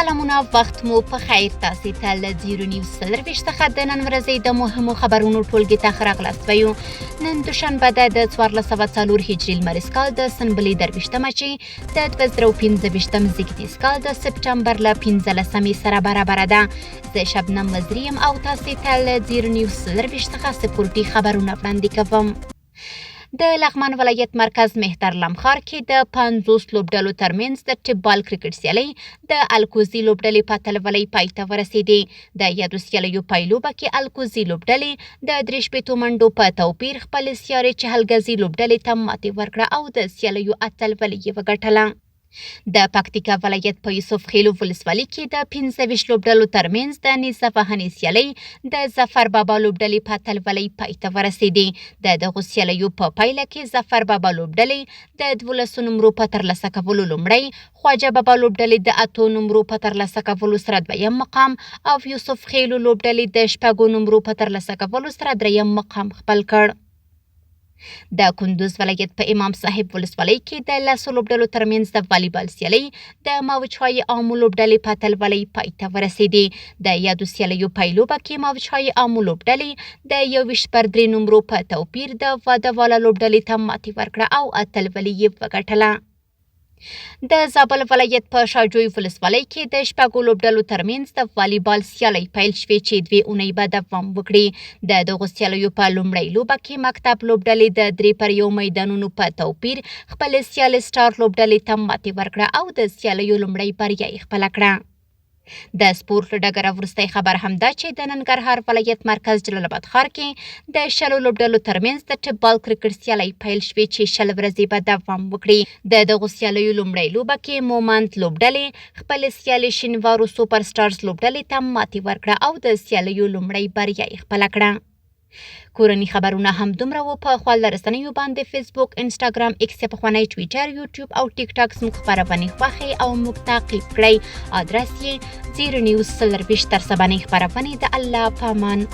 سلامونه، وخت مو په خیر. تاسو ته له زیرو نیوز 24 څخه د نن ورځې د مهمو خبرونو ټولګې ته ښه راغلاست وایو. نن دوشنبه ده، د 1404 هجري لمریز کال د سنبلې 23مه، چې د 2025 زیږدیز کال د سپټمبر له 15مې سره برابره ده. زه شبنم وزیري یم او تاسو ته له زیرو نیوز 24 څخه سپورټي خبرونه وړاندې کوم. د لغمان ولایت مرکز مهترلام ښار کې د 50 لوبډلو ترمنځ د ټیپ بال کرکټ سیالۍ د الکوزي لوبډلې په اتلولۍ پای ته ورسېدې. د یادو سیالیو پایلوبه کې الکوزي لوبډلې د 63 منډو په توپیر خپلې سیارې چهلګزي لوبډلې ته ماتې ورکړه او د سیالیو اتلولي یې وګټله. د پکتیکا ولایت په یوسف خېلو ولسوالي کې د 25 لوبډلو ترمنځ د نیزه وهنې سیالۍ د ظفر بابا لوبډلې په اتلولۍ پای ته ورسېدې. د دغو سیالیو په پایله کې ظفر بابا لوبډلې د 12 نمرو په ترلاسه کولو لومړی، خواجه بابا لوبډلې د 8 نمرو په ترلاسه کولو سره دویم مقام او یوسف خېلو لوبډلې د 6 نمرو په ترلاسه کولو سره دریم مقام خپل کړ. د کندوز ولایت په امام صاحب ولسوالۍ کې د 10 لوبډلو ترمنځ د والیبال سیالۍ د موجهای آمو لوبډلې په اتلولۍ پای ته ورسېدې. د یادو سیالیو پایلوبه کې موجهای آمو لوبډلې د 21 پر 3 نمرو په توپیر د واده والا لوبډلې ته ماتې ورکړه او اتلولي یې وګټله. د زابل ولایت په شاجوی ولسوالۍ کې د 6 لوبډلو ترمنځ د والیبال سیالۍ پیل شوې چې 2 اونۍ به دوام وکړي. د دغو سیالیو په لومړۍ لوبه کې مکتب لوبډلې د 3 پر 1 میدانونو په توپیر خپلې سیالې سټار لوبډلې ته ماتې ورکړه او د سیالیو لومړۍ بریا یې خپله کړه. د سپورت له ډګره وروستی خبر هم دا چې د ننګرهار ولایت مرکز جلال اباد ښار کې د 20 لوبډلو ترمنځ د ټپ بال کرکټ سیالۍ پیل شوې چې 20 ورځې به دوام وکړي. د دغو سیالیو لومړۍ لوبه کې مومند لوبډلې خپلې سیالې شینوارو سوپر سټارز لوبډلې ته ماتې ورکړه او د سیالیو لومړۍ بریا یې خپله کړه. کورني خبرونه هم دومره وو. په خواله رسنیو باندې فیسبوک، انسټاګرام، ایکس یا پخوانی ټویټر، یوټیوب او ټیک ټاک زموږ خپرونې خوښې او موږ تعقیب کړئ. آدرس یې زیرو نیوز 24. تر سبانۍ خپرونې د الله پامان.